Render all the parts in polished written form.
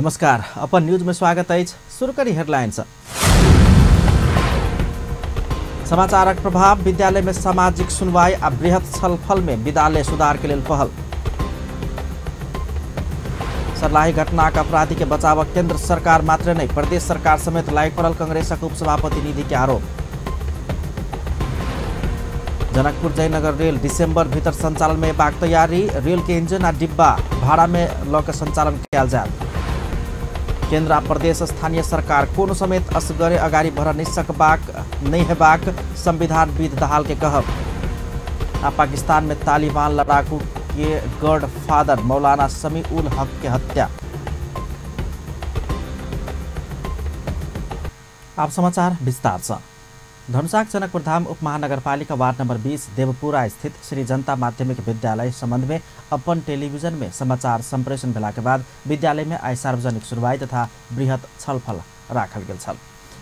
नमस्कार, अपन न्यूज में स्वागत अछि। शुरू करी हेडलाइन से। समाचारक प्रभाव विद्यालय में सामाजिक सुनवाई आ बृहत छलफल में विद्यालय सुधार के लेल पहल। सरलाही घटनाक अपराधी के बचाव केंद्र सरकार मात्र नहीं प्रदेश सरकार समेत लागि पड़ल कांग्रेसक उपसभापति निधि के आरोप। जनकपुर जयनगर रेल दिसंबर भीतर संचालन में अयबाक तैयारी, रेल के इंजन आ डिब्बा भाड़ा में लऽ के संचालन कयल जायत। केंद्र आ प्रदेश स्थानीय सरकार कोनो समेत असगरे अगाडि बढ़ नहीं सकबाक नहीं हेबाक संविधानविद दाहाल के कहब। आ पाकिस्तान में तालिबान लड़ाकू के गॉड फादर मौलाना समी उल हक के हत्या। आप समाचार विस्तार से। धनुषाक जनकपुरधाम उपमहानगरपालिका वार्ड नंबर 20 देवपुरा स्थित श्री जनता माध्यमिक विद्यालय संबंध में अपन टेलीविजन में समाचार संप्रेषण भेला के बाद विद्यालय में आइ सार्वजनिक सुनवाई तथा बृहत छलफल राखल गेल छल।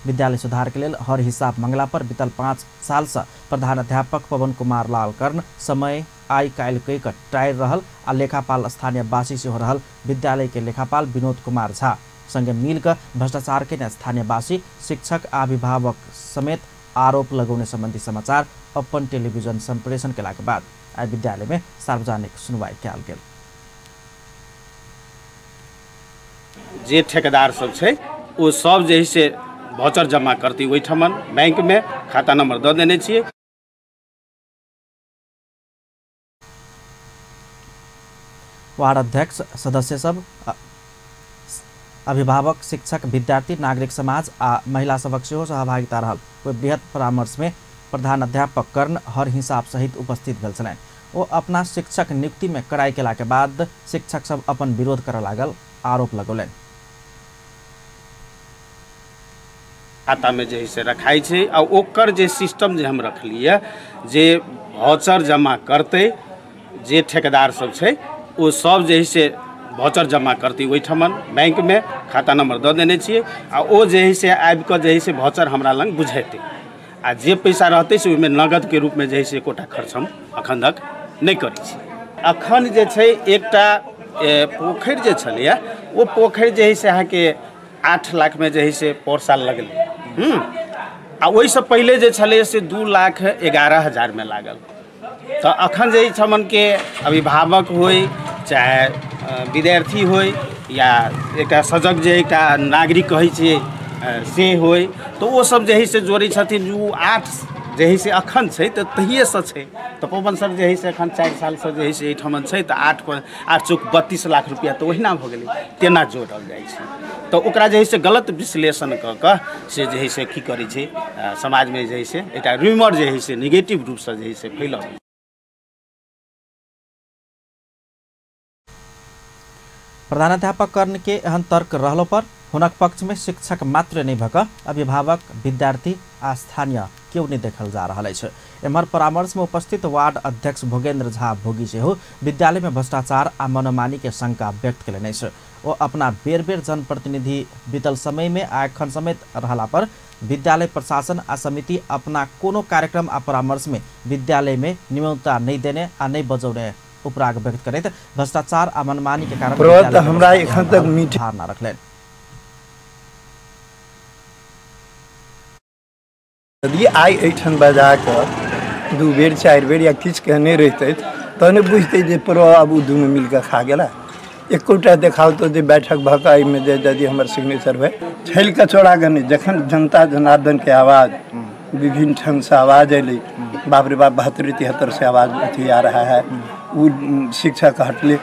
विद्यालय सुधार के लेल हर हिसाब मंगला पर बीतल 5 साल से प्रधानाध्यापक पवन कुमार लाल कर्ण समय आइ काल्हि कहि कऽ टारि रहल आ लेखापाल स्थानीय वासी सेहो रहल विद्यालय के लेखापाल विनोद कुमार झा संगे मिलकर भ्रष्टाचार के स्थानीयवासी शिक्षक आ अभिभावक समेत आरोप लगौने संबंधी समाचार अपन टेलीविजन संप्रेषण केला के बाद आइ विद्यालय में सार्वजनिक सुनवाई कयल गेल। जे ठेकेदार सब छै ओ सब जे से भौचर जमा करती ओहिठमन बैंक में खाता नंबर दऽ देने छियै। वार्ड अध्यक्ष सदस्य सब अभिभावक शिक्षक विद्यार्थी नागरिक समाज आ महिला सभक सेहो सहभागिता रहल। ओहि बृहत परामर्श में प्रधानाध्यापक कर्ण हर हिसाब सहित उपस्थित भेल छलनि। ओ अपना शिक्षक नियुक्ति में कड़ाई केला के बाद शिक्षक सब अपन विरोध करऽ लागल आरोप लगौलनि। खाता में जे से रखाइ छै आ ओकर जे सिस्टम जे हम रखलियै जे भौचर जमा करतै जे ठेकेदार सब छै ओ सब जे से भौचर जमा करती ओहिठमन बैंक में खाता नंबर दऽ देने छियै आ ओ जे से आबि कऽ जे से भौचर हमरा लग बुझेतै आ जे पैसा रहतै से ओहिमे नगद के रूप में जे से एकोटा खर्च हम अखन तक नहि करै छी। अखन जे छै एकटा पोखरि जे छलैए ओ पोखरि जे से अहाँके 8 लाख में जे से पौर साल लगलै आ ओहिसँ पहिले जे छलै से 2,11,000 में लागल। तऽ अखन जे एहिठमनके अभिभावक होइ चाहे विद्यार्थी होइ या एकटा सजग जे एकटा नागरिक कहै छियै से होइ तऽ ओ सब जे है से जोड़ै छथिन ओ 8 जे है से अखन छै तऽ तहिएसँ छै। तऽ पवन सर जे है से अखन 4 सालसँ जे है से एहिठमन छै तऽ 8 चौक 32 लाख रुपया तऽ ओहिना भऽ गेलै, तेना जोड़ल जाइ छै। तऽ ओकरा जे है से गलत विश्लेषण कऽ कऽ से जे है से की करै छै समाजमे जे है से एकटा रूमर जे है से निगेटिव रूपसँ जे है से फैलल। प्रधानाध्यापक कर्ण के एहन तर्क रहलो पर हुनक पक्ष में शिक्षक मात्र नहीं भऽ कऽ अभिभावक विद्यार्थी आ स्थानीय केओ नहीं देखल जा रहल अछि। एम्हर परामर्श में उपस्थित वार्ड अध्यक्ष भोगेंद्र झा भोगी सेहो विद्यालय में भ्रष्टाचार आ मनमानी के शंका व्यक्त कयलनि अछि। ओ अपना बेर बेर जनप्रतिनिधि बीतल समय में आ एखन समेत रहला पर विद्यालय प्रशासन आ समिति अपना कोनो कार्यक्रम आ परामर्श में विद्यालय में नियमितता नहीं देने आ नहीं बजौने उपराग व्यक्त करैत भ्रष्टाचार आ मनमानी के कारण हमरा एखन तक धारणा रखलनि। यदि आइ एहिठाम बजा कऽ 2 बेर 4 बेर या किछु कहने रहितै तहने बुझतै जे प्रो आब ओ दुनू मिलकऽ खा गेला। एकोटा देखाउ तऽ जे बैठक भऽ कऽ एहिमे जे यदि हमर सिग्नेचर भेल छलि कऽ चोरा कऽ नहि। जखन जनता जनार्दनके आवाज विभिन्न ढंग से आवाज़ अयलै, बाप रे बाप 72 73 से आवाज़ अथी आ रहा है, वो शिक्षक हटले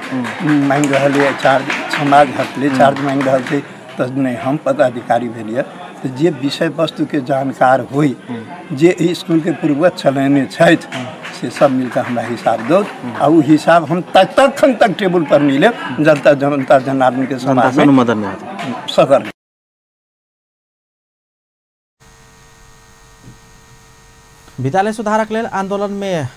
मांगि रहल यऽ चार्ज, समाज हटले चार्ज मांगि रहल छै तऽ नहि हम पदाधिकारी भेलियै तऽ जे विषय वस्तुके जानकार होइ जे एहि इसकुलके पूर्वज चलेने छथि से सब मिलकऽ हमरा हिसाब दौ आ ओ हिसाब हम तखन तक टेबुल पर नहि लेब जनता जनता जनार्दनके समाजमे अनुमोदन नहि सदर। विद्यालय सुधारक लेल आंदोलन में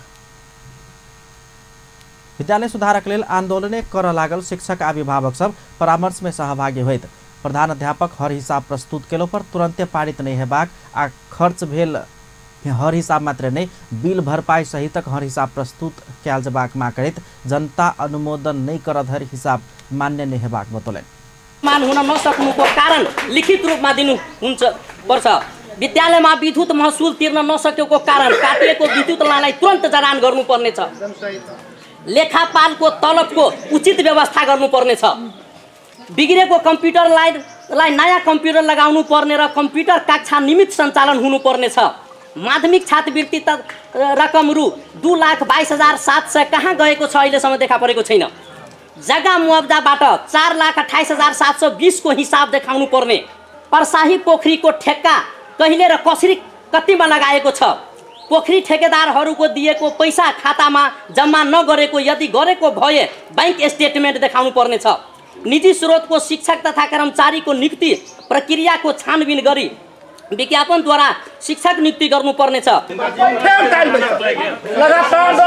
विद्यालय सुधारक लेल आंदोलने करऽ लागल शिक्षक आ अभिभावक सब परामर्श में सहभागी होइत प्रधानाध्यापक हर हिसाब प्रस्तुत केलो पर तुरंते पारित नहीं हेबाक आ खर्च भेल हर हिसाब मात्र नहीं बिल भरपाई सहितक हर हिसाब प्रस्तुत कयल जेबाक मांग करैत जनता अनुमोदन नहीं करऽ धरि हिसाब मान्य नहीं हेबाक बतौलनि। मान हुन नसक्नुको कारण लिखित रूपमा दिनु हुन्छ पर्छ। विद्यालयमा विद्युत महसुल तिर्न नसकेको कारण काटिएको विद्युत लाइनलाई तुरन्त जडान गर्नुपर्नेछ। लेखापालको तलबको उचित व्यवस्था गर्नुपर्नेछ। बिग्रेको कम्प्युटरलाई नयाँ कम्प्युटर लगाउनु पर्ने र कम्प्युटर कक्षा निमित्त सञ्चालन हुनुपर्नेछ। माध्यमिक छात्रवृत्ति रकम रु 2,22,700 कहाँ गएको छ अहिलेसम्म देखा परेको छैन। जग्गा मुआब्जाबाट 4,28,720 को हिसाब देखाउनु पर्ने। परसाही पोखरीको ठेक्का कहिले र कसरी कतिमा लगाएको छ? पोखरी ठेकेदारहरूको दिएको पैसा खातामा जम्मा नगरेको, यदि गरेको भए बैंक स्टेटमेन्ट देखाउनु पर्नेछ। निजी स्रोतको शिक्षक तथा कर्मचारीको नियुक्ति प्रक्रियाको छानबिन गरी विज्ञापनद्वारा शिक्षक नियुक्ति गर्नुपर्नेछ। लगातार 10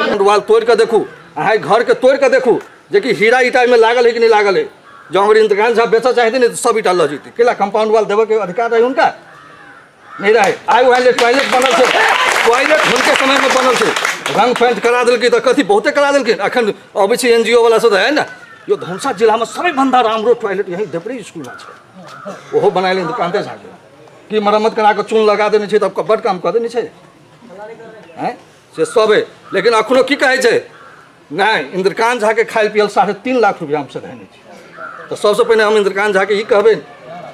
दिन वाल तोड़ के देखू, अहाँ घर के तोड़ के देखू जे कि हीरा ईटा में लागल है कि नहीं लागल है। जँ अगर इंद्रकांत साहब बेचऽ चाहते नहीं तो सब ईटा लऽ जैते। केला कंपाउंड वाल देवे के अधिकार रहे उनका नहीं रहे। आइ वहाँ टॉयलेट बनल छै, टॉयलेट हुनके समय में बनल छै, रंग पेंट करा देलकै तऽ कथी बहुते करा देलकै। अखन अबै छै एनजीओ वाला सब है ना, यो धनुषा जिलामे सबैभन्दा राम्रो टॉयलेट यही देवरी स्कूलमे छै, ओहो बनायल इंद्रकांते झाके। कि मरम्मत करा कऽ चून लगा देने छै तब बड काम कऽ देने छै हैं से सब है। लेकिन अखनो की कहै छै नहि, इंद्रकांत झाके खायल पियल 3.5 लाख रुपया हमसब देने छी। तऽ सबसँ पहिने हम इंद्रकांत झाके ई कहबै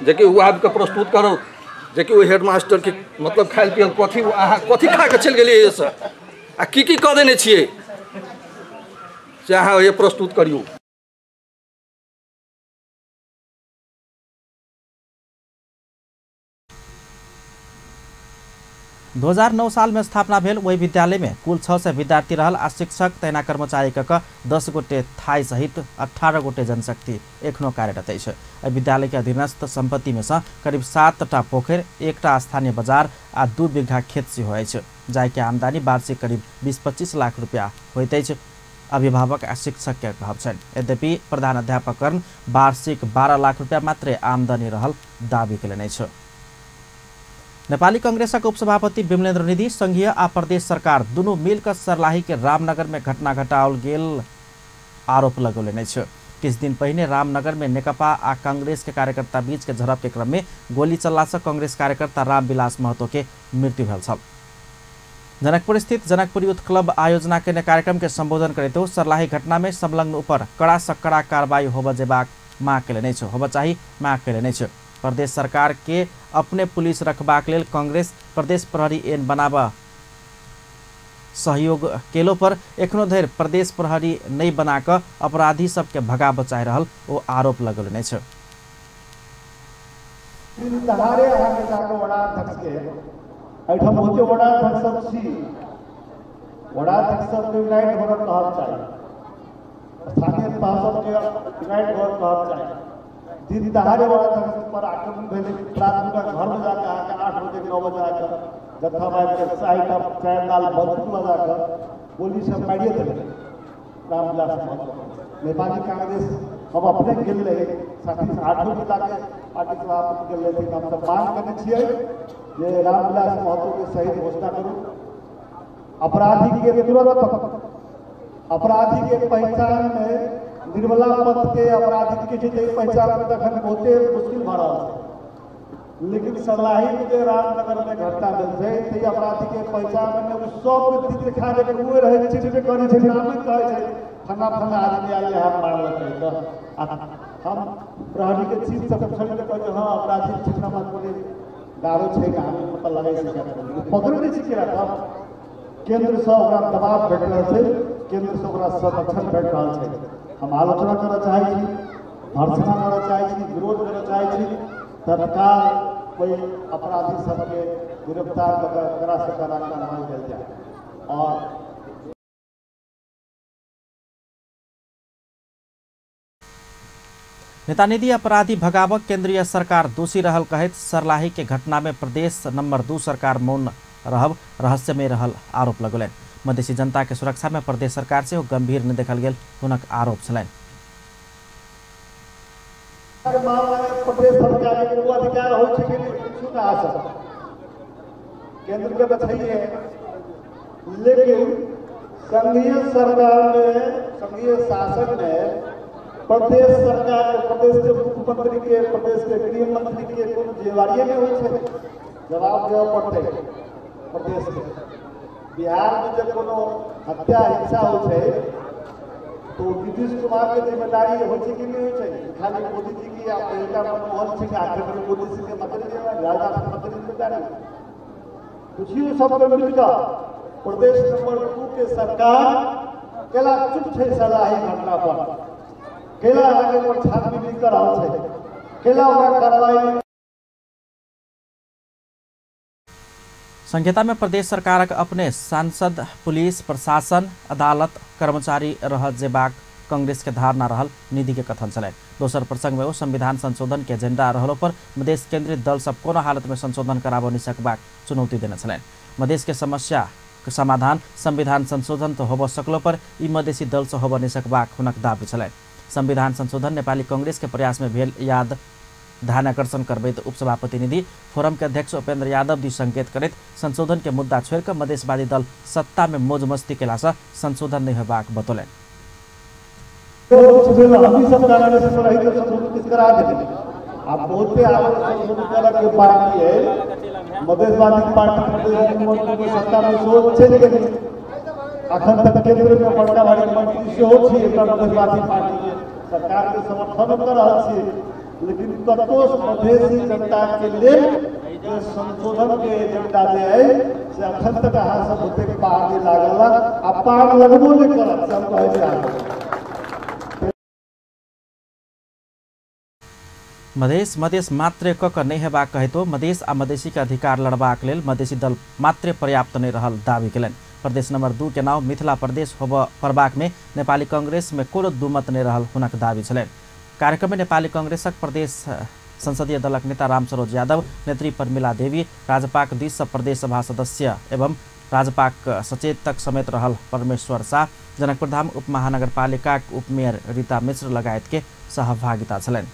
जेकि ओ आबिकऽ प्रस्तुत करू जेकि ओ हेडमास्टरके मतलब खायल पियल कथी, अहाँ कथी खा कऽ चलि गेलियै एहिसँ आ की की कऽ देने छियै से अहाँ ये प्रस्तुत करियौ। दू 2009 साल में स्थापना भेल ओहि विद्यालय में कुल 600 विद्यार्थी रहल आ शिक्षक तहिना कर्मचारी क 10 गोटे थाई सहित 18 गोटे जनशक्ति एखनो कार्यरत अछि। एहि विद्यालय के अधीनस्थ संपत्ति में सँ करीब 7टा पोखरि, 1टा स्थानीय बाजार आ 2 बीघा खेत सेहो अछि, जाहिके आमदनी वार्षिक करीब 20-25 लाख रुपया होइत अछि। अभिभावक आ शिक्षक के कहब छनि। यद्यपि प्रधानाध्यापक कर्ण वार्षिक 12 लाख रुपया मात्रै आमदनी रहल दावी कयलनि अछि। नेपाली कांग्रेसक उपसभापति विमलेन्द्र निधि संघीय आ प्रदेश सरकार दुनू मिलकर सर्लाही के रामनगर में घटना घटाओल गेल आरोप लगौलनि अछि। किछु दिन पहिने रामनगर में नेकपा आ कांग्रेस के कार्यकर्ता बीच के झड़प के क्रम में गोली चलला से कांग्रेस कार्यकर्ता रामविलास महतो के मृत्यु भेल छल। जनकपुर स्थित जनकपुर यूथ क्लब आयोजना केने कार्यक्रम के संबोधन करैत सर्लाही घटना में संलग्न ऊपर कड़ा से कड़ा कार्रवाई होबय जेबाक मांग कयलनि अछि, होबय चाही मांग कयलनि अछि। प्रदेश सरकार के अपने पुलिस रखबाक लेल कांग्रेस प्रदेश प्रहरी ऐन बनाबऽ सहयोग केलो पर एखनो धरि प्रदेश प्रहरी नहि बना कऽ अपराधी सबके भगाबऽ चाहि रहल ओ आरोप लगौलनि अछि। दिन दहाड़े वड़ा पर आक्रमण भेलै, रात हुनका घरमे जाकऽ अहाँके 8 बजे 9 बजे आकऽ जत्था मारिके 4 लाल बंदूक लगा कऽ गोली सब मारिए देलकै रामविलास महतो। नेपाली कांग्रेस हम अपने गेल रही, साथी 8 जिलाके पार्टी सभापति गेल रही, हमसब मांग केने छियै जे रामविलास महतोके शहीद घोषणा करू। अपराधीके तुरंत अपराधीके पहचानमे निर्मला पंत के अपराधी के छै पहचान में तखन बहुते मुश्किल भऽ रहल छै, लेकिन सर्लाही के रामनगर में घटना भेल छै ताहि अपराधी के पहचान में ओ सब के देखा के उहे रहै छै, चिन्हबे करै छै, नामे कहै छै, फन्ना फन्ना आदमी आयल हम मारलकै। तऽ हम प्रहरी के चीफ सब पुछलियै तऽ कहै छै हँ अपराधी चिन्हना मत बोले दारू छै हम पता लगै छै, पकड़ै नहि छै केरा। तब केन्द्रसँ ओकरा दबाव भेट रहल छै, केन्द्रसँ ओकरा संरक्षण भेट रहल छै। हम आलोचना करऽ चाहै छी, भर्त्सना करऽ चाहै छी, विरोध करऽ चाहै छी, तत्काल कोई अपराधी सबके गिरफ्तार कऽ कऽ कड़ा से कड़ा कार्रवाई कयल जाय। और नेतानिधि अपराधी भगावक केंद्रीय सरकार दोषी रहल कहैत सर्लाही के घटना में प्रदेश नंबर 2 सरकार मौन रहब रहस्यमय रहल आरोप लगौलनि। मधेसी जनता के सुरक्षा में प्रदेश सरकार से गंभीर नहि देखल गेल हुनक आरोप छलनि। प्रदेश सरकार के अधिकार होइ छै कि किछु नहि आ सकत। केंद्र के तो छैहे, लेकिन संघीय सरकार में, संघीय शासन में प्रदेश सरकार, प्रदेश के मुख्यमंत्री के, प्रदेश के गृह मंत्री के कोनो जिम्मेवारी नहीं होइ छै, जवाब देबऽ पड़तै प्रदेश के। बिहार में जब कोनो हत्या हिंसा होइ छै तो नीतीश कुमार के जिम्मेदारी होइ छै कि नहीं होइ छै? खाली मोदी जी की या पहिलका मनमोहन सिंह आखिर मोदी सिंह के मंत्री राजनाथ सिंह मंत्री जिम्मेदारी पूछियो। सबके मिलकर प्रदेश नंबर 2 के सरकार केला चुप छै सर्लाही घटना पर, केला आगे पर छानबीन कर रहल छै, केला ओकरा कार्रवाई। संहिता में प्रदेश सरकारक अपने सांसद, पुलिस, प्रशासन, अदालत, कर्मचारी रह जेबाक कांग्रेस के धारणा रहल निधि के कथन छलै। दोसर प्रसंग में ओ संविधान संशोधन के एजेंडा रहलो पर मधेश केंद्रित दल सब कोनो हालत में संशोधन कराबऽ नहीं सकबाक चुनौती देने छलनि। मधेश के समस्या के समाधान संविधान संशोधन तो होबऽ सकलो पर ई मधेसी दल से होबऽ नहीं सकबाक हुनक दावी छलनि। संविधान संशोधन नेपाली कांग्रेस के प्रयास में भेल याद ध्यानाकर्षण करबैत उपसभापति निधि फोरम के अध्यक्ष उपेंद्र यादव दी संकेत करैत संशोधन के मुद्दा छोड़िकऽ मधेशवादी दल सत्ता में मौज मस्ती केलासँ संशोधन नहीं होबाक बतौलनि। मधेशवादी पार्टी प्रदेश सत्ता में सोच चलि गेलै, अखन तक केंद्र में बड़का भारी मंत्री सेहो छी एकटा मधेशवादी पार्टी के, सरकार के समर्थन कऽ रहल छी, लेकिन कतौ मधेशी जनता के लेल जे संशोधन के एजेंडा जे है से अखन तक अहाँ सब ओतेक पार नहि लागल आ पार लगबो नहि करत, से हम कहै छी अहाँके। मधेश मधेश मात्रे क के नहि हेबाक कहितो मधेश आ मधेसी के अधिकार लड़बाक लेल मधेसी दल मात्रे पर्याप्त नहि रहल दावी केलनि। प्रदेश नंबर 2 के नाम मिथिला प्रदेश होबऽ पड़बाक में नेपाली कांग्रेस में कोनो दुमत नहि रहल हुनक दावी छलनि। कार्यक्रम में नेपाली कांग्रेसक प्रदेश संसदीय दलक नेता रामसरोज यादव, नेत्री प्रमिला देवी, राजपाक दिस सँ प्रदेश सभा सदस्य एवं राजपाक सचेतक समेत रहल परमेश्वर शाह, जनकपुरधाम उपमहानगरपालिकाक उपमेयर रीता मिश्र लगायत के सहभागिता छलनि।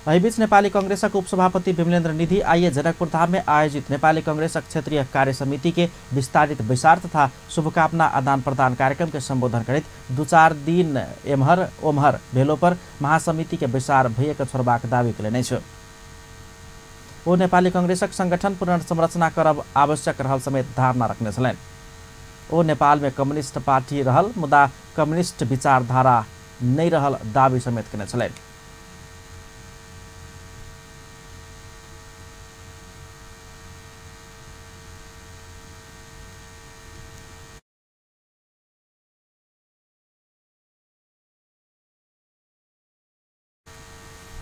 एहिबीच नेपाली कांग्रेसक उपसभापति विमलेन्द्र निधि आइए जनकपुरधाम में आयोजित नेपाली कांग्रेसक क्षेत्रीय कार्य समिति के विस्तारित बैसार तथा शुभकामना आदान प्रदान कार्यक्रम के संबोधन करैत 2-4 दिन एम्हर ओम्हर भेलो पर महासमिति के बैसार भइए के छोड़बाक दावी केलनि अछि। ओ नेपाली कांग्रेसक संगठन पुनर्संरचना करब आवश्यक रहल समेत धारणा रखने छलनि। ओ नेपाल में कम्युनिस्ट पार्टी रहल मुदा कम्युनिस्ट विचारधारा नहि रहल दावी समेत केने छलनि।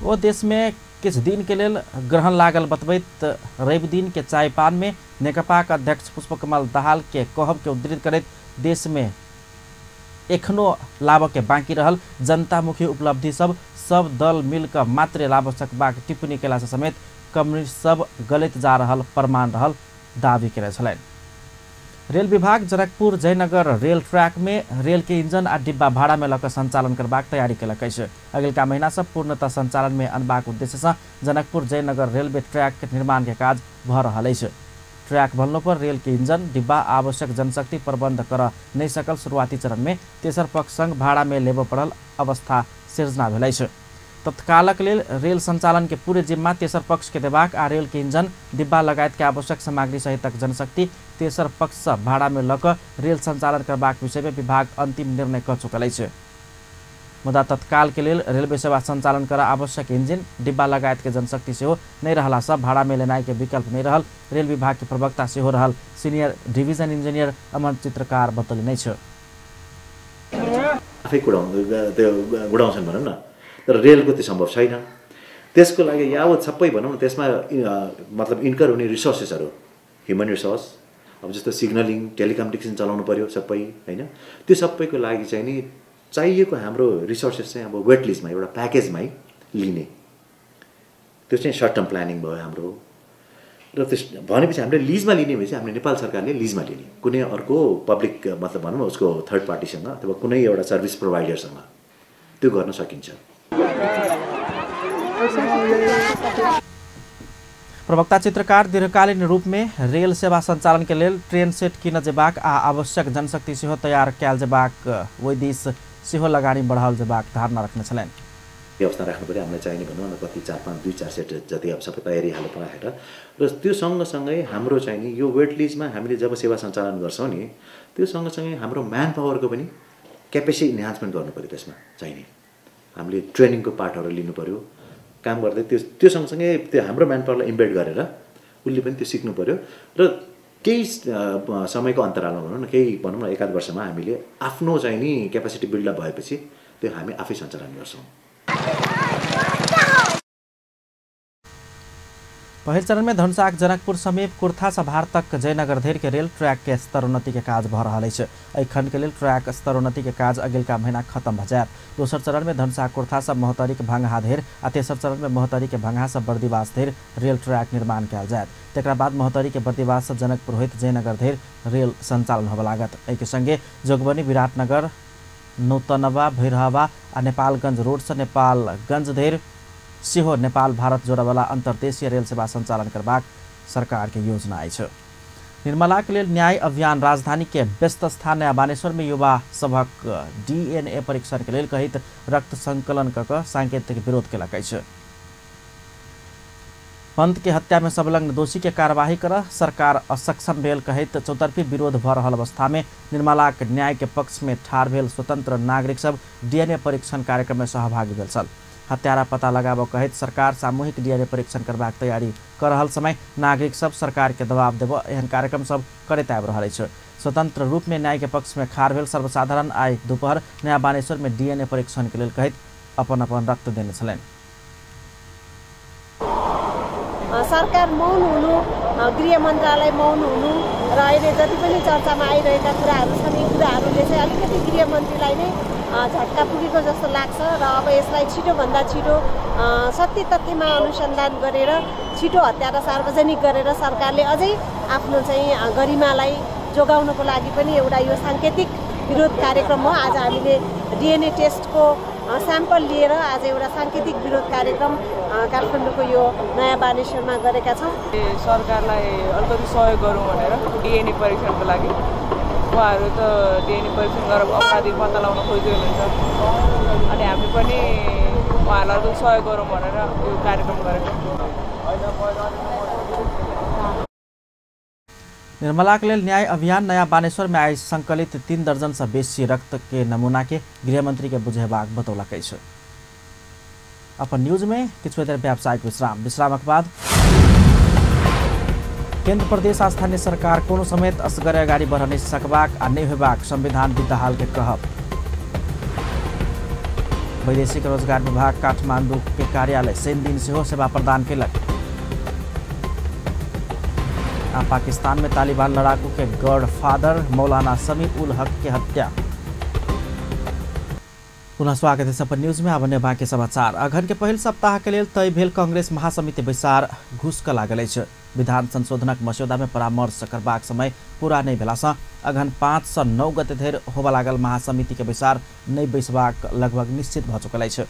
ओ देश में किछु दिन के लेल ग्रहण लागल बतबैत रवि दिन के चाय पान में नेकपाक अध्यक्ष पुष्पकमल दाहाल के कहब के उद्धृत करैत देश में एखनो लाभ के बाँकी रहल जनतामुखी उपलब्धि सब सब दल मिलकर मात्रे लाभ सकबाक टिप्पणी केला समेत कम्युनिस्ट सब गलत जा रहल प्रमाण रहल दावी केने छलनि। रेल विभाग जनकपुर जयनगर रेल ट्रैक में रेल के इंजन आ डिब्बा भाड़ा में लऽ कऽ संचालन करबाक तैयारी केलक अछि। अगिलका महीना से पूर्णतः संचालन में अनबाक उद्देश्य से जनकपुर जयनगर रेलवे ट्रैक के निर्माण के काज भऽ रहल अछि। ट्रैक बनलो पर रेल के इंजन डिब्बा आवश्यक जनशक्ति प्रबंध कर नहीं सकल शुरुआती चरण में तेसर पक्ष संग भाड़ा में लेबऽ पड़ल अवस्था सिर्जना भेल अछि। तत्कालक लेल रेल संचालन के पूरे जिम्मा तेसर पक्ष के देबाक आ रेल के इंजन डिब्बा लगायत के आवश्यक सामग्री सहितक जनशक्ति तेसर पक्ष से भाड़ा में लऽ कऽ रेल संचालन करबाक विषय में विभाग अंतिम निर्णय कऽ चुकल अछि। मुदा तत्काल के लेल रेलवे सेवा संचालन कर आवश्यक इंजन डिब्बा लगायत के जनशक्ति सेहो नहीं रहला से भाड़ा में लेनाइ के विकल्प नहीं रहल रेल विभाग के प्रवक्ता सेहो रहल senior division engineer Aman Chitrakar बतौलनि अछि। आफै गुडाउँछन् भनौँ न, तर रेलको त्यो सम्भव छैन। त्यसको लागि यावत सबै भनौँ न त्यसमा मतलब इन्कर हुने रिसोर्सेसहरू, ह्युमन रिसोर्स, अब जस्तो सिग्नलिङ, टेलिकम्युनिकेसन चलाउनु पर्यो सबै हैन, त्यो सबैको लागि चाहिँ नि चाहिएको हाम्रो रिसोर्सेस चाहिँ अब वेट लिस्टमा एउटा प्याकेजमै लिने, त्यो चाहिँ सर्ट टर्म प्लानिङ भयो हाम्रो। र त्यस भनेपछि हामीले लिजमा लिने भनेपछि हामीले नेपाल सरकारले लिजमा लिने, कुनै अर्को पब्लिक मतलब भनौँ न उसको थर्ड पार्टीसँग अथवा कुनै एउटा सर्भिस प्रोभाइडरसँग त्यो गर्न सकिन्छ। प्रवक्ता चित्रकार दीर्घकालीन रूप में रेल सेवा संचालन के लेल ट्रेन सेट किन जेबाक आ आवश्यक जनशक्ति सेहो तैयार कयल जेबाक ओहि दिस सेहो लगानी बढ़ाओल जेबाक धारणा रखने छलनि। व्यवस्था राख्नु पऱ्यो, हामीलाई चाहिने भनौँ न कति 4 5 2 4 सेट जति अब सबै तयारी हालतमा राखेर र त्यो सँगसँगै हाम्रो चाहिँ नि यो वेट लिस्टमा हामीले जब सेवा सञ्चालन गर्छौँ नि त्यो सँगसँगै हाम्रो म्यान पावरको पनि क्यापेसिटी इन्हान्समेन्ट गर्नु पऱ्यो। त्यसमा चाहिने हामीले ट्रेनिङको पार्टहरू लिनु पऱ्यो, काम गर्दै त्यो त्यो सँगसँगै त्यो हाम्रो म्यान पावरलाई इम्बेड गरेर उसले पनि त्यो सिक्नु पऱ्यो र केही समयको अन्तरालमा भनौँ न केही भनौँ न 1-आध वर्षमा हामीले आफ्नो चाहिँ नि क्यापेसिटी बिल्डअप भएपछि त्यो हामी आफै सञ्चालन गर्छौँ। पहिल चरण में धनुषाक जनकपुर समीप कुर्था से भारत तक जयनगर धरि के रेल ट्रैक के स्तरोन्नति के काज भ रहल अछि। एहि खंड के लेल ट्रैक स्तरोन्नति के काज अगिलका महीना खत्म भ जायत। दोसर चरण में धनुषा कुर्था से महोत्तरी के भंगहा धरि आ तेसर चरण में महोत्तरी के भंगहा से बर्दिवास धरि रेल ट्रैक निर्माण कयल जायत। तकरा बाद महोत्तरी के बर्दिवास से जनकपुर होइत जयनगर धरि रेल संचालन होबय लागत। एहि के संगे जोगबनी, विराटनगर, नूतनवा, भैरहवा आ नेपालगंज रोड से नेपालगंज धरि सेहो नेपाल भारत जोड़यवला अंतर्देशीय रेल सेवा संचालन करबाक सरकार के योजना अछि। निर्मला के लेल न्याय अभियान राजधानी के व्यस्त स्थान नया बानेश्वर में युवा सभक डीएनए परीक्षण के लेल कहित रक्त संकलन क सांकेतिक विरोध केलक अछि। पंत के हत्या में संलग्न दोषी के कार्यवाही कर सरकार असक्षम भेल कहैत चौतरफी विरोध भ रहल अवस्था में निर्मलाक न्याय के पक्ष में ठाढ़ भेल स्वतंत्र नागरिक सब डीएनए परीक्षण कार्यक्रम में सहभागी भेल छल। हत्यारा पता लगाबऽ कहैत सरकार सामूहिक डीएनए परीक्षण करबाक तैयारी कर रहल समय नागरिक सब सरकार के दबाव देबऽ एहन कार्यक्रम सब करैत आबि रहल अछि। स्वतंत्र रूप में न्याय के पक्ष में खाड़ भेल सर्वसाधारण आइ दोपहर नया बानेश्वर में डीएनए परीक्षण के लेल कहैत अपन अपन रक्त देने छलनि। सरकार मौन हुनु, गृह मन्त्रालय मौन हुनु र अहिले जति पनि चर्चामा आइरहेका कुराहरू छन् यी कुराहरूले चाहिँ अलिकति गृहमन्त्रीलाई नै झट्का पुगेको जस्तो लाग्छ र अब यसलाई छिटोभन्दा छिटो सत्य तथ्यमा अनुसन्धान गरेर छिटो हत्यारा सार्वजनिक गरेर सरकारले अझै आफ्नो चाहिँ गरिमालाई जोगाउनको लागि पनि एउटा यो सांकेतिक विरोध कार्यक्रम हो। आज हामीले डिएनए टेस्टको स्याम्पल लिएर आज एउटा सांकेतिक विरोध कार्यक्रम काठमाडौँको यो नयाँ बानेश्वरमा गरेका छौँ। सरकारलाई अलिकति सहयोग गरौँ भनेर डिएनए परीक्षणको लागि उहाँहरू त डिएनए परीक्षण गरेर अपराधी पत्ता लगाउन खोज्दै हुनुहुन्छ, अनि हामी पनि उहाँहरूलाई अलिकति सहयोग गरौँ भनेर यो कार्यक्रम गरेको। निर्मलाक लेल न्याय अभियान नया बानेश्वर में आइ संकलित 3 दर्जन से बेसी रक्त के नमूना के गृहमंत्री के बुझेबाक बतौलक अछि। अपन न्यूज में किछु देर व्यावसायिक विश्राम, विश्रामक बाद केंद्र प्रदेश आ स्थानीय सरकार कोनो समेत असगरे अगाडि बढ़ नहि सकबाक आ नहि होयबाक संविधान दाहाल के कहब। वैदेशिक रोजगार विभाग काठमांडू के कार्यालय शनि दिन सेहो सेवा प्रदान केलक। पाकिस्तान में तालिबान लड़ाकू के गॉडफादर मौलाना समी उल हक के हत्या। पुनः स्वागत है अपन न्यूज में। अब बाकी समाचार। अघन के पहिल सप्ताह के लेल तय भेल कांग्रेस महासमिति बैसार घुसक लागल अछि। विधान संशोधनक मस्यौदा में परामर्श करबाक समय पूरा नहीं भेला अघन 5 से 9 गते धरि होबय लागल महासमिति के बैसार नहीं बैसबाक लगभग निश्चित भ चुकल अछि।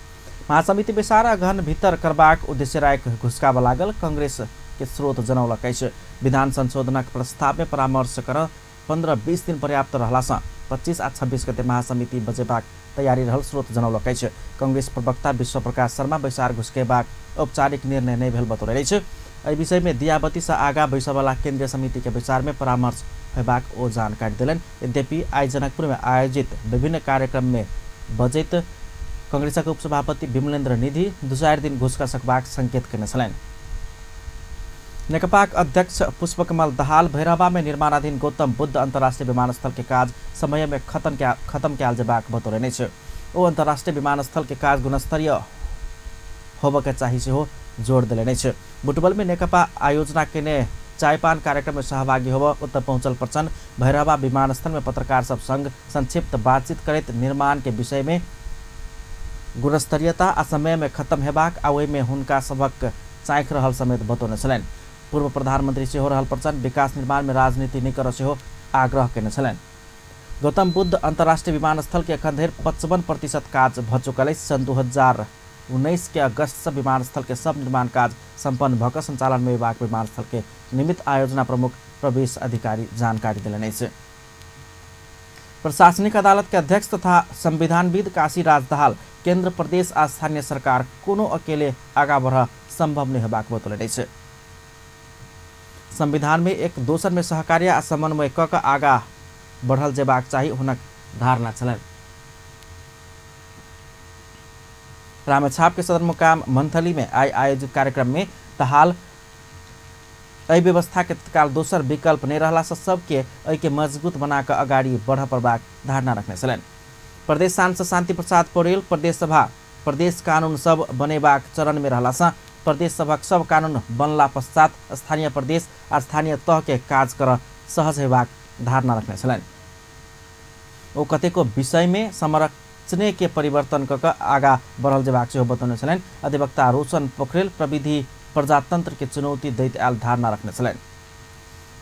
महासमिति बैसार अघन भीतर करबाक उद्देश्य राखि घुसकाबऽ लागल कांग्रेस के स्रोत जनौलक अछि। विधान संशोधनक प्रस्ताव में परामर्श कर 15-20 दिन पर्याप्त रहला सँ 25 आ 26 गते महासमिति बजेबाक तैयारी रहल स्रोत जनौलक अछि। कांग्रेस प्रवक्ता विश्व प्रकाश शर्मा बैसार घुसकेबाक औपचारिक निर्णय नहि भेल बतौलनि अछि। एहि विषय में दियाबती से आगा बैसयवला केंद्रीय समिति के बैसार में परामर्श होयबाक ओ जानकारी देलनि। यद्यपि आइ जनकपुर में आयोजित विभिन्न कार्यक्रम में बजैत कांग्रेसक उपसभापति विमलेन्द्र निधि 2-4 दिन घुसका सकबाक संकेत केने छलनि। नेकपाक अध्यक्ष पुष्पकमल दाहाल भैरहवा में निर्माणाधीन गौतम बुद्ध अंतर्राष्ट्रीय विमानस्थल के काज समय में खत्म कयल जेबाक बतौलनि अछि। ओ अंतर्राष्ट्रीय विमानस्थल के काज गुणस्तरीय होबय के चाही सेहो जोड़ देलनि अछि। बुटवल में नेकपा आयोजना केने चायपान कार्यक्रम में सहभागी होबय ओतय पहुंचल प्रचंड भैरहवा विमानस्थल में पत्रकार सब संग संक्षिप्त बातचीत करैत निर्माण के विषय में गुणस्तरीयता आ समय में खत्म हेबाक आ ओहिमे हुनका सभक चाँखि रहल समेत बतौने छलनि। पूर्व प्रधानमंत्री सेहो रहल प्रचंड विकास निर्माण में राजनीति नहि करऽ सेहो आग्रह केने छलनि। गौतम बुद्ध अंतर्राष्ट्रीय विमानस्थल के एखन धरि 55% काज भ चुकल अछि। सन् 2000 2019 के अगस्त से विमानस्थल के सब निर्माण कार्य सम्पन्न भऽ संचालन में अयबाक विमानस्थल के निमित्त आयोजना प्रमुख प्रवेश अधिकारी जानकारी देलनि अछि। प्रशासनिक अदालत के अध्यक्ष तथा संविधानविद काशी राज दाहाल केंद्र प्रदेश आ स्थानीय सरकार कोनो अकेले आगा बढ़ संभव नहीं होबाक बतौलनि अछि। संविधान में एक दोसर में सहकार्य आ समन्वय क आगा बढ़ल जेबाक चाही हुनक धारणा छलनि। रामेछाप के सदरमुकाम मंथली में आइ आयोजित कार्यक्रम में दाहाल एहि व्यवस्था के तत्काल दोसर विकल्प नहीं रहला से सबके एहि के मजबूत बना कऽ अगाडि बढ़ पड़बाक धारणा रखने छलनि। प्रदेश सांसद शांति प्रसाद पौडेल प्रदेश सभा प्रदेश कानून सब बनेबाक चरण में रहला से प्रदेश सभक सब कानून बनला पश्चात स्थानीय प्रदेश आ स्थानीय तह के काज कर सहज हेबाक धारणा रखने छलनि। ओ कतेको विषय में संरचने के परिवर्तन क आगा बढ़ल जेबाक सेहो बतौने छलनि। अधिवक्ता रोशन पोखरेल प्रविधि प्रजातंत्र के चुनौती दैत आयल धारणा रखने छलनि।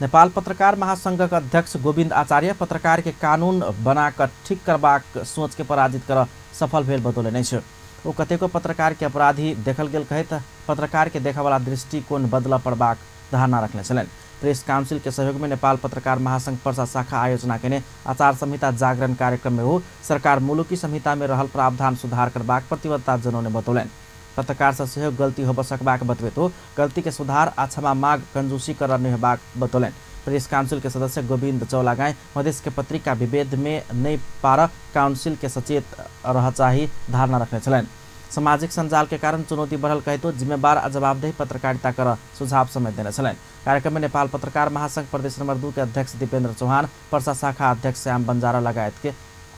नेपाल पत्रकार महासंघक अध्यक्ष गोविन्द आचार्य पत्रकार के कानून बनाकर ठीक करबाक सोच के पराजित कर सफल भेल बतौलनि अछि। ओ कतेको पत्रकार के अपराधी देखल गेल कहैत पत्रकार के देखयवला दृष्टिकोण बदलऽ पड़बाक धारणा रखने छलनि। प्रेस काउंसिल के सहयोग में नेपाल पत्रकार महासंघ पर्सा शाखा आयोजना केने आचार संहिता जागरण कार्यक्रम में ओ सरकार मुलुकी संहिता में रहल प्रावधान सुधार करबाक प्रतिबद्धता जनौने बतौलनि। पत्रकार से सेहो गलती होब सकबाक बतबैत ओ गलती के सुधार आ क्षमा माग कंजूसी कर नहीं होबाक बतौलनि। प्रेस काउंसिल के सदस्य गोविंद चौलागाई मधेश के पत्रिका विभेद में नहीं पार काउंसिल के सचेत रह चाही धारणा रखने छलनि। सामाजिक संजाल के कारण चुनौती बढ़ल कहतो जिम्मेवार आ जवाबदेही पत्रकारिता कर सुझाव समेत देने छलनि। कार्यक्रम में नेपाल पत्रकार महासंघ प्रदेश नंबर 2 के अध्यक्ष दीपेन्द्र चौहान, पर्सा शाखा अध्यक्ष श्याम बंजारा लगायत के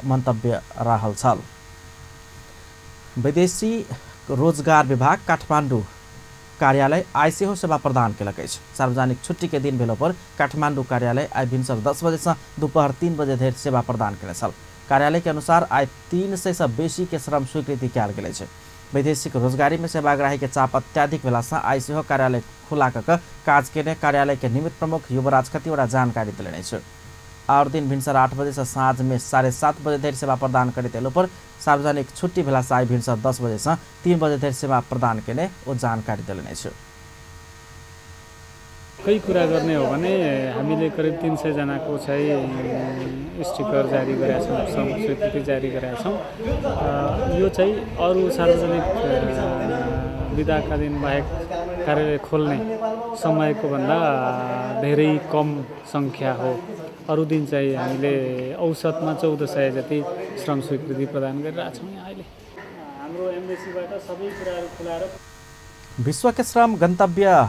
मंतव्य रहल छल। विदेशी रोजगार विभाग काठमाडौँ कार्यालय आइ सेहो सेवा प्रदान केलक अछि। सार्वजनिक छुट्टी के दिन भेलो पर काठमाडौँ कार्यालय आइ भिनसर 10 बजे से दोपहर 3 बजे धरि सेवा प्रदान केने छल। कार्यालय के अनुसार आइ 300 से बेसी के श्रम स्वीकृति कयल गेल अछि। वैदेशिक रोजगारी में सेवाग्राही के चाप अत्याधिक भेला से आइ सेहो कार्यालय खुला क काज केने कार्यालय के निमित्त प्रमुख युवराज खतिवड़ा जानकारी देलनि अछि। और दिन भिनसर 8 बजे से साँझ में 7:30 बजे धरि सेवा प्रदान करैत एलो पर सार्वजनिक छुट्टी भेला से आइ भिनसर 10 बजे से 3 बजे धरि सेवा प्रदान केने ओ जानकारी देलनि अछि। कई कुरा गर्ने हो भने हामीले करिब 300 जनाको चाहिँ स्टिकर जारी गरेका छौँ, श्रम स्वीकृति जारी गरेका छौँ। यो चाहिँ अरू सार्वजनिक बिदाका दिन बाहेक कार्यालय खोल्ने समयको भन्दा धेरै कम सङ्ख्या हो। अरू दिन चाहिँ हामीले औसतमा 1400 जति श्रम स्वीकृति प्रदान गरिरहेका छौँ। यहाँ अहिले हाम्रो एम्बेसीबाट सबै कुराहरू खुलाएर विश्व के श्रम गन्तव्य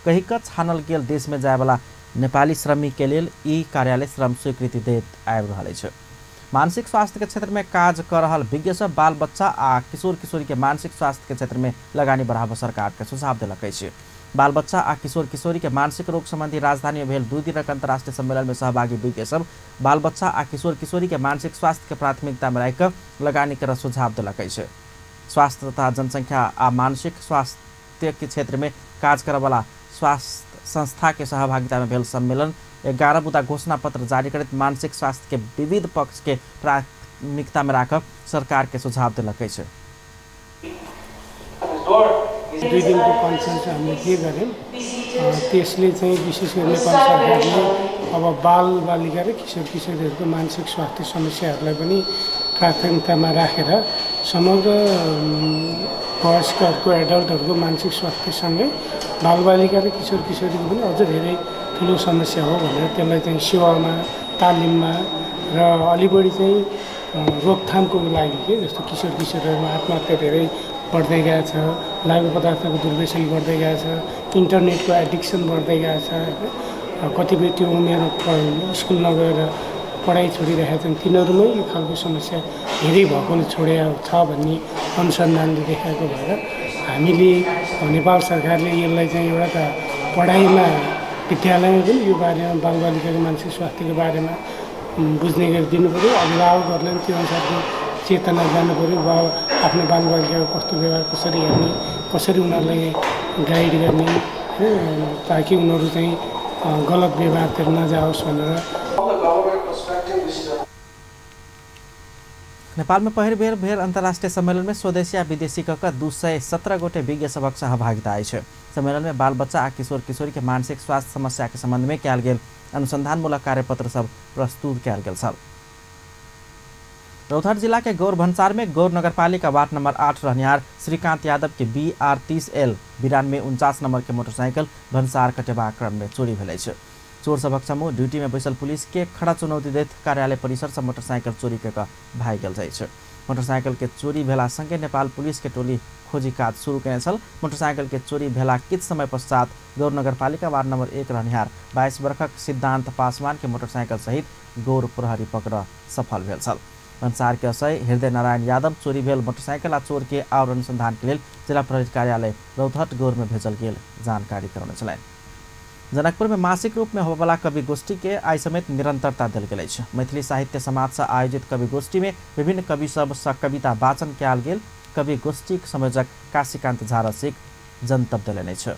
कहिक छानल गेल देश में जायवाला नेपाली श्रमिक के लेल ई कार्यालय श्रम स्वीकृति दैत आबि रहल अछि। मानसिक स्वास्थ्य के क्षेत्र में काज कर रहल विज्ञ सब बाल बच्चा आ किशोर किशोरी के मानसिक स्वास्थ्य के क्षेत्र में लगानी बढ़ाबऽ सरकार के सुझाव देलक अछि। बाल बच्चा आ किशोर किशोरी के मानसिक रोग संबंधी राजधानी में भेल 2 दिनक अंतर्राष्ट्रीय सम्मेलन में सहभागी विज्ञ सब बाल बच्चा आ किशोर किशोरी के मानसिक स्वास्थ्य के प्राथमिकता में राखि लगानी कर सुझाव देलक अछि। स्वास्थ्य तथा जनसंख्या आ मानसिक स्वास्थ्य के क्षेत्र में काज करऽवला स्वास्थ्य संस्था के सहभागिता में भेल सम्मेलन 11 बुँदा घोषणा पत्र जारी करैत मानसिक स्वास्थ्य के विविध पक्ष के प्राथमिकता में राखब सरकार के सुझाव देलक अछि। 2 दिनको कन्फरेन्स हामीले के गर्यौँ त्यसले चाहिँ विशेष गरी नेपाल सरकारले अब बाल बालिका र किशोर किशोरीहरूको मानसिक स्वास्थ्य समस्याहरूलाई पनि प्राथमिकतामा राखेर समग्र वयस्कहरूको एडल्टहरूको मानसिक स्वास्थ्यसँगै बालबालिका र किशोर किशोरीको पनि अझ धेरै ठुलो समस्या हो भनेर त्यसलाई चाहिँ सेवामा, तालिममा र अलि बढी चाहिँ रोकथामको लागि के जस्तो किशोर किशोरीहरूमा आत्महत्या धेरै बढ्दै गएको छ, लागु पदार्थको दुर्व्यसन बढ्दै गएको छ, इन्टरनेटको एडिक्सन बढ्दै गएको छ, होइन कतिपय त्यो उमेर स्कुल नगएर पढाइ छोडिरहेका छन्, तिनीहरूमै यो खालको समस्या धेरै भएकोले छोडेको छ भन्ने अनुसन्धानले देखाएको भएर हामीले नेपाल सरकारले यसलाई चाहिँ एउटा त पढाइमा विद्यालयमा पनि यो बारेमा बालबालिकाको मानसिक स्वास्थ्यको बारेमा बुझ्ने गरी दिनुपऱ्यो, अभिभावकहरूलाई पनि त्यो अनुसारको चेतना जानुपऱ्यो, वा आफ्नो बालबालिकाको कस्तो व्यवहार कसरी हेर्ने, कसरी उनीहरूलाई गाइड गर्ने, होइन ताकि उनीहरू चाहिँ गलत व्यवहारतिर नजाओस् भनेर। नेपाल में पहिल बेर भेल अंतर्राष्ट्रीय सम्मेलन में स्वदेशी आ विदेशी क 217 गोटे विज्ञ सभक सहभागिता अछि। सम्मेलन में बाल बच्चा आ किशोर किशोरी के मानसिक स्वास्थ्य समस्या के संबंध में कयल गेल अनुसंधानमूलक कार्यपत्र सब प्रस्तुत कयल गेल छल। रौतहट जिला के गौर भन्सार में गौर नगरपालिका वार्ड नंबर 8 रहनिहार श्रीकांत यादव के BR 30 L 9249 number के मोटरसाइकिल भन्सार कटेबाक क्रम में चोरी भेल अछि। चोर सभक समूह ड्यूटी में बैसल पुलिस के खड़ा चुनौती दैत कार्यालय परिसर से मोटरसाइकिल चोरी कऽ भागि गेल अछि। मोटरसाइकिल के चोरी भेला संगे नेपाल पुलिस के टोली खोजी काज शुरू केने छल। मोटरसाइकिल के चोरी भेला किछु समय पश्चात गौर नगरपालिका वार्ड नंबर 1 रहनिहार 22 वर्षक सिद्धांत पासवान के मोटरसाइकिल सहित गौर प्रहरी पकड़ सफल भेल छल। भन्सार के असय हृदय नारायण यादव चोरी भेल मोटरसाइकिल आ चोर के आओर अनुसंधान के लेल जिला प्रहरी कार्यालय रौतहट गौर में भेजल गेल जानकारी करौने छलनि। जनकपुर में मासिक रूप में होबयवला कवि गोष्ठी के आइ समेत निरंतरता देल गेल अछि। मैथिली साहित्य समाज से आयोजित कवि गोष्ठी में विभिन्न कवि सब सँ कविता वाचन कयल गेल। कवि गोष्ठीक संयोजक काशीकांत झा रसिक जनतब देलनि अछि।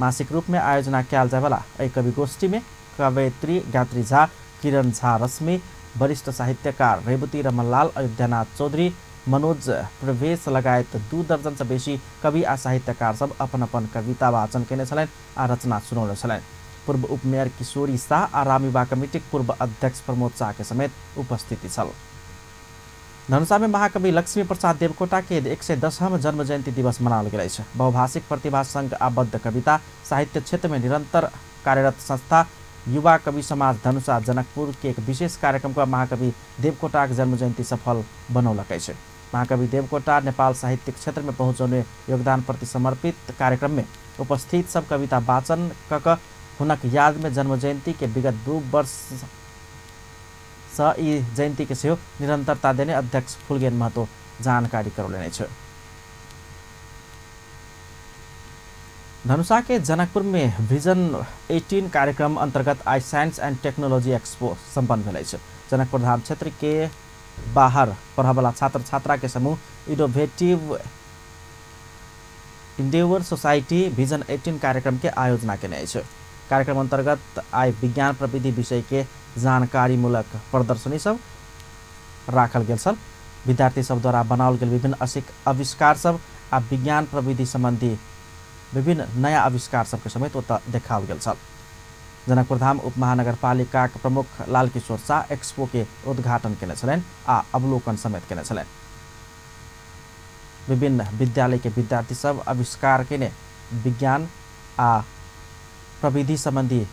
मासिक रूप में आयोजना कयल जायवला एहि कवि गोष्ठी में कवयित्री गात्री झा, किरण झा रश्मि, वरिष्ठ साहित्यकार रेवती रमनलाल, अयोध्यानाथ चौधरी, मनोज प्रवेश लगायत 2 दर्जन से बेसी कवि आ साहित्यकार सब अपन अपन कविता वाचन केने छलनि आ रचना सुनौने छलनि। पूर्व उपमेयर किशोरी शाह आ राम युवा कमिटीक पूर्व अध्यक्ष प्रमोद शाह के समेत उपस्थिति छल। धनुषा में महाकवि लक्ष्मी प्रसाद देवकोटा के 110वां जन्म जयंती दिवस मनाओल गेल अछि। बहुभाषिक प्रतिभा संघ आबद्ध कविता साहित्य क्षेत्र में निरंतर कार्यरत संस्था युवा कवि समाज धनुषा जनकपुर के एक विशेष कार्यक्रम का महाकवि देवकोटाक जन्म जयंती सफल बनौलक अछि। महाकवि देवकोटा नेपाल साहित्यिक क्षेत्र में पहुँचौने योगदान प्रति समर्पित कार्यक्रम में उपस्थित सब कविता वाचन क हुनक याद में जन्म जयंती के विगत 2 वर्ष से ई जयंती के सेहो निरंतरता देने अध्यक्ष फुलगेन महतो जानकारी करौलनि अछि। धनुषा के जनकपुर में विजन 18 कार्यक्रम अंतर्गत आई साइंस एंड टेक्नोलॉजी एक्सपो संपन्न भेल अछि। जनकपुर धाम क्षेत्र के बाहर पढ़यवला छात्र छात्रा के समूह इनोवेटिव इंडेवर सोसाइटी विजन 18 कार्यक्रम के आयोजना केने अछि। कार्यक्रम अंतर्गत आई विज्ञान प्रविधि विषय के जानकारीमूलक प्रदर्शनी सब राखल गेल छल। विद्यार्थी सब द्वारा बनाओल गेल विभिन्न आविष्कार सब आ विज्ञान प्रविधि संबंधी विभिन्न नया आविष्कार सबके समेत ओतऽ देखाओल गेल छल। जनकपुर धाम उप महानगरपालिकाक प्रमुख लालकिशोर शाह एक्सपो के उद्घाटन केने छलनि आ अवलोकन समेत केने छलनि। विभिन्न विद्यालय के विद्यार्थी सब आविष्कार केने विज्ञान आ प्रविधि संबंधी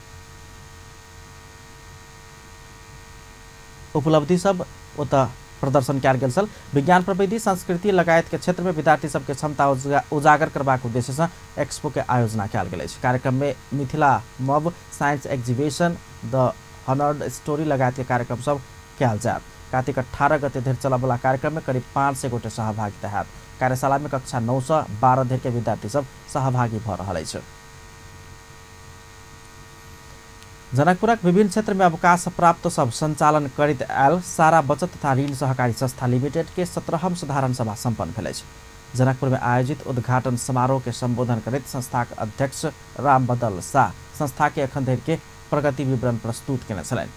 उपलब्धि सब ओतऽ प्रदर्शन कयल गेल छल। विज्ञान प्रविधि संस्कृति लगायत के क्षेत्र में विद्यार्थी सबके क्षमता उजागर करबाक उद्देश्य से एक्सपो के आयोजना कयल गेल अछि। कार्यक्रम में मिथिला मब science exhibition, the hundred story लगायत के कार्यक्रम सब कयल जायत। कार्तिक 18 गते धरि चलयवला कार्यक्रम में करीब 500 गोटे सहभागिता हैत। कार्यशाला में कक्षा 9 से 12 धरि के विद्यार्थी सब सहभागी भऽ रहल अछि। जनकपुरक विभिन्न क्षेत्र में अवकाश प्राप्त सब संचालन करैत आयल सारा बचत तथा ऋण सहकारी संस्था लिमिटेड के 17वां साधारण सभा संपन्न भेल अछि। जनकपुर में आयोजित उद्घाटन समारोह के संबोधन करैत संस्थाक अध्यक्ष रामबदल शाह संस्था के अखन धरि के प्रगति विवरण प्रस्तुत केने छलनि।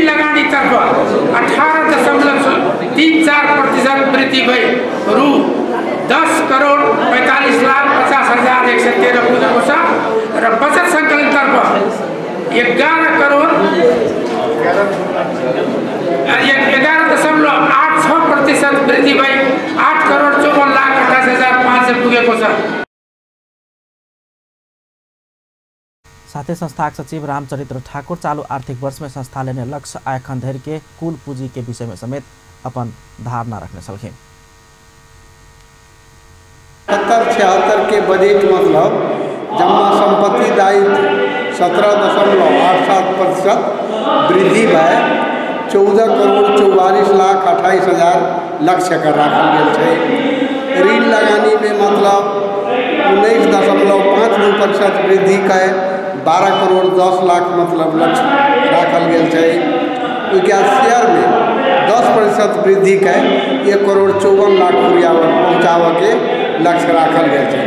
लगानीतर्फ 18.34% वृद्धि भई रु 10,45,50,113 पुगेको छ र बचत सङ्कलनतर्फ 11.86% वृद्धि भई 8,54,28,500 पुगेको छ। साथै संस्थाक सचिव रामचरित्र ठाकुर चालू आर्थिक वर्ष में संस्था लेने लक्ष्य आ एखन धरि के कुल पूंजी के विषय में समेत अपन धारणा रखने छलखिन। 70-76 के बजट मतलब जमा संपत्ति दायित्व 17.87% वृद्धि भए 14,44,28,000 लक्ष्य कर राखल गेल छै। ऋण लगानी में मतलब 19.52% वृद्धि के 12,10,00,000 मतलब लक्ष्य राखल गेल छै। ओहिके बाद शेयर में 10% वृद्धि के 1,54,00,000 पहुँचाबऽ के लक्ष्य राखल गेल छै।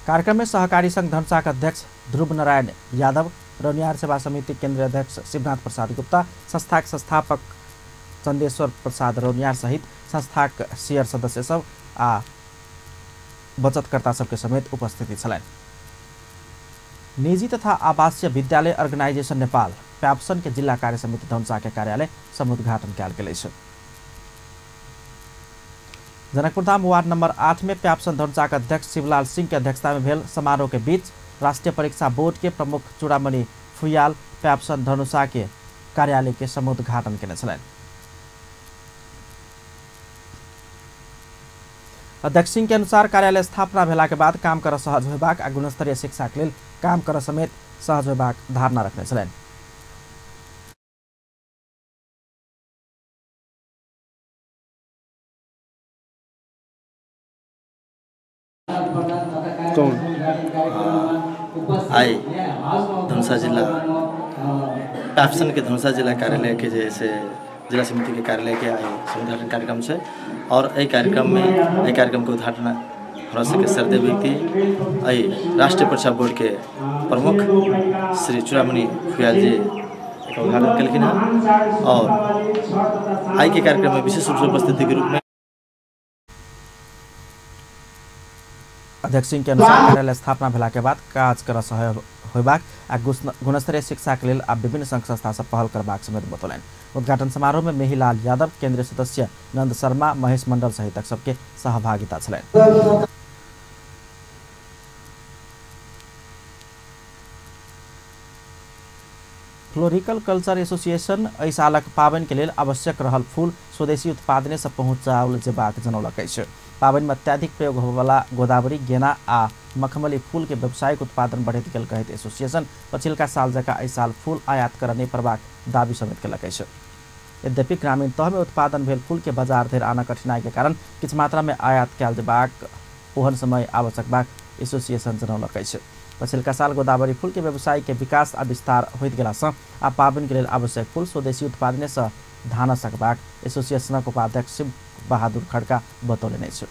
कार्यक्रम में सहकारी संघ धनुषाक अध्यक्ष ध्रुव नारायण यादव, रौनियार सेवा समिति केन्द्रीय अध्यक्ष शिवनाथ प्रसाद गुप्ता, संस्थाक संस्थापक चंदेश्वर प्रसाद रौनियार सहित संस्थाक शेयर सदस्य सब आ बचतकर्ता सबके समेत उपस्थिति छलनि। निजी तथा आवासीय विद्यालय अर्गेनाइजेशन नेपाल प्याप्सन के जिल्ला कार्य समिति धनुषा के कार्यालय समुद्घाटन कयल गेल अछि। जनकपुरधाम वार्ड नंबर 8 में प्याप्सन धनुषा के अध्यक्ष शिवलाल सिंह के अध्यक्षता में भेल समारोह के बीच राष्ट्रीय परीक्षा बोर्ड के प्रमुख चूड़ामणि फुयाल प्याप्सन धनुषा के कार्यालय के समुद्घाटन केने छलनि। अध्यक्ष सिंह के अनुसार कार्यालय स्थापना भेला के बाद काम कर सहज होयबाक आ गुणस्तरीय शिक्षा के लेल काम कर समेत सहज होयबाक धारणा रखने छलनि। आइ धनुषा जिला प्याप्सन के धनुषा जिला कार्यालय के जे से जिला समिति के कार्यालय के आइ उद्घाटन कार्यक्रम है और एहि कार्यक्रम में एहि कार्यक्रम के उद्घाटन हमरा सबके श्रद्धेय व्यक्ति एहि राष्ट्रीय परीक्षा बोर्ड के प्रमुख श्री चूड़ामणि फुयाल जी उद्घाटन केलखिन हँ और आइ के कार्यक्रम में विशेष रूप से उपस्थिति के रूप में अध्यक्ष सिंह के अनुसार कार्यालय स्थापना भेला के बाद काज कर सहयोग होयबाक आ गुणस्तरीय शिक्षा के लेल आ विभिन्न संघ संस्था सब पहल करबाक समेत बतौलनि। उद्घाटन समारोह में मेहीलाल यादव, केंद्रीय सदस्य नंद शर्मा, महेश मंडल सहित सबके सहभागिता छलनि। फ्लोरिकल्चर एसोसिएशन एहि सालक पाबनि के लेल आवश्यक रहल फूल स्वदेशी उत्पादने से पहुँचाओल जेबाक जनौलक अछि। पाबनि में अत्याधिक प्रयोग होबयवला गोदावरी, गेना आ मखमली फूल के व्यावसायिक उत्पादन बढ़ैत गेल कहैत एसोसिएशन पछिलका साल जकाँ एहि साल फूल आयात करय नहि पड़बाक दावी समेत केलक अछि। यद्यपि ग्रामीण तह में उत्पादन भेल फूल के बाजार धरि आनऽ कठिनाई के कारण किछु मात्रा में आयात कयल जेबाक ओहन समय आवश्यक बाक एसोसिएशन जनौलक अछि। पछिलका साल गोदावरी फूल के व्यवसाय के विकास आ विस्तार होइत गेलासँ आ पाबनि के लेल आवश्यक फूल स्वदेशी उत्पादने सँ धान सकबाक एसोसिएशनक उपाध्यक्ष शिव बहादुर खड्का बतौलनि अछि।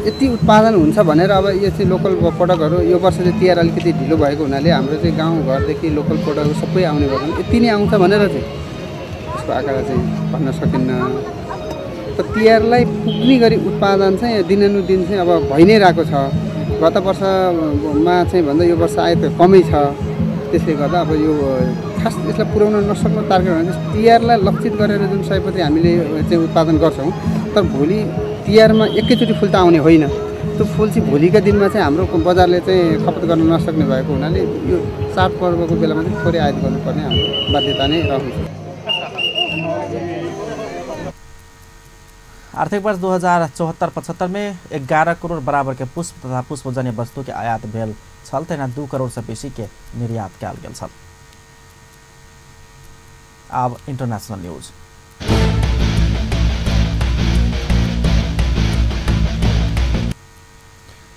यति उत्पादन हुन्छ भनेर अब यो चाहिँ लोकल प्रडक्टहरू यो वर्ष चाहिँ तिहार अलिकति ढिलो भएको हुनाले हाम्रो चाहिँ गाउँघरदेखि लोकल प्रडक्टहरू सबै आउने गर्छन्। यति नै आउँछ भनेर चाहिँ यसको आकार चाहिँ भन्न सकिन्न। त तिहारलाई पुग्ने गरी उत्पादन चाहिँ दिनानुदिन चाहिँ अब भइ नै रहेको छ। गत वर्षमा चाहिँ भन्दा यो वर्ष आय त कमै छ। त्यसले गर्दा अब यो खास यसलाई पुर्याउन नसक्नु टार्गेट भने तिहारलाई लक्षित गरेर जुन सयपत्री हामीले चाहिँ उत्पादन गर्छौँ, तर भोलि तिहारमा एकैचोटि फुल त आउने होइन। त्यो फुल चाहिँ भोलिका दिनमा चाहिँ हाम्रो बजारले चाहिँ खपत गर्न नसक्ने भएको हुनाले यो चाडपर्वको बेलामा चाहिँ थोरै आयात गर्नुपर्ने हाम्रो बाध्यता नै रहन्छ। आर्थिक वर्ष 2074-75 में 11 करोड़ बराबर के पुष्प तथा पुष्पजन्य वस्तु के आयात भेल छल, तहिना 2 करोड़ से बेसी के निर्यात कयल गेल छल। आब इंटरनेशनल न्यूज।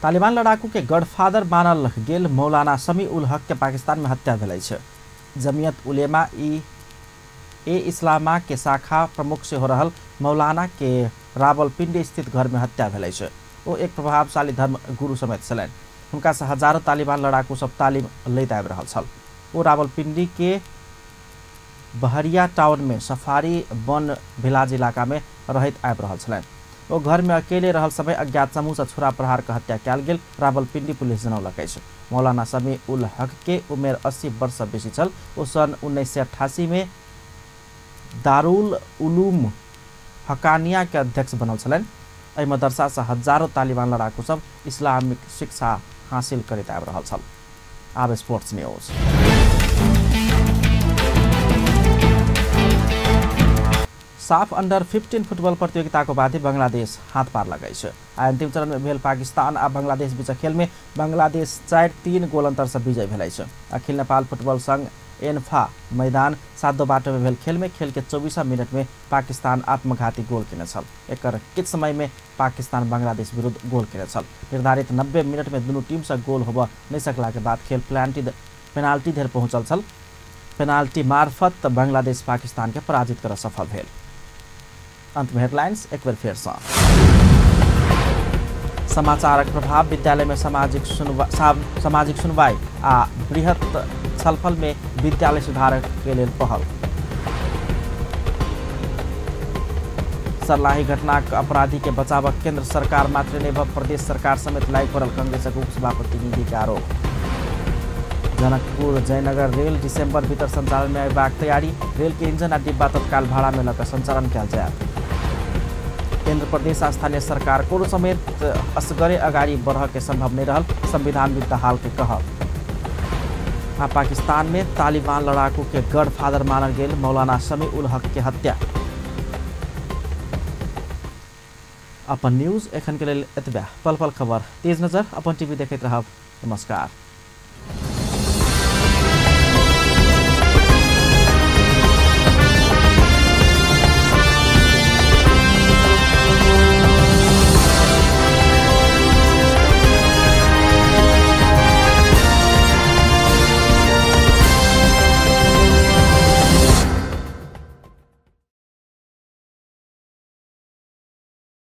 तालिबान लड़ाकू के गॉडफादर मानल गेल मौलाना शमी उल हक के पाकिस्तान में हत्या भेल अछि। जमियत उलेमा ए इस्लामा के शाखा प्रमुख से हो रहल मौलाना के रावलपिंडी स्थित घर में हत्या भेल अछि। ओ एक प्रभावशाली धर्म गुरु समेत छलनि। हुनका से हजारों तालिबान लड़ाकू सब तालीम लैत आबि रहल छल। ओ रावलपिंडी के बहरिया टाउन में सफारी वन विलाज इलाका में रहैत आबि रहल छलनि। ओ घर में अकेले रहल समय अज्ञात समूह से छुरा प्रहार के हत्या कयल गेल रावलपिंडी पुलिस जनौलक अछि। मौलाना शमी उल हक के उमेर 80 वर्ष से बेसी छल। ओ सन 1988 में दारुल उलूम हकानिया के अध्यक्ष बनल छलनि। एहि मदरसा से हजारों तालिबान लड़ाकू सब इस्लामिक शिक्षा हासिल करैत आबि रहल छल। आब स्पोर्ट्स न्यूज। साफ अंडर 15 फुटबॉल प्रतियोगिता को बाद बांग्लादेश हाथ पारलक अछि। आ अंतिम चरण में भेल पाकिस्तान आ बांग्लादेश बीच खेल में बांग्लादेश 4-3 गोल अंतर से विजय भेल अछि। अखिल नेपाल फुटबॉल संघ एनफा मैदान सातो बाटो में भेल खेल में खेल के 24 मिनट में पाकिस्तान आत्मघाती गोल केने छल। एकर किछु समय में पाकिस्तान बांग्लादेश विरुद्ध गोल केने छल। निर्धारित 90 मिनट में दुनू टीम से गोल होबऽ नहि सकला के बाद खेल पेनाल्टी धरि पहुंचल छल। पेनाल्टी मार्फत बांग्लादेश पाकिस्तान के पराजित कर सफल भेल। अंत में हेडलाइंस एक बेर फेर सँ। समाचारक प्रभाव विद्यालय में सामाजिक सुनवाई आ बृहत छलफल में विद्यालय सुधार के लेल पहल। सर्लाही घटनाक अपराधी के बचावक केंद्र सरकार मात्र नहि भ प्रदेश सरकार समेत लागि पड़ल कांग्रेसक उपसभापति निधि के आरोप। जनकपुर जयनगर रेल दिसंबर भीतर संचालन में अयबाक तैयारी, रेल के इंजन आ डिब्बा तत्काल भाड़ा में लऽ कऽ संचालन कयल जायत। केंद्र प्रदेश आ स्थानीय सरकार कोनो समेत असगरे अगाडि बढ़ऽ के संभव नहि रहल संविधान दाहाल के कहब। आ पाकिस्तान में तालिबान लड़ाकू के गॉडफादर मानल गेल मौलाना शमी उल हक के हत्या। अपन न्यूज एखन के लेल एतबे। पल पल खबर तेज नजर अपन टीवी देखैत रहब। नमस्कार।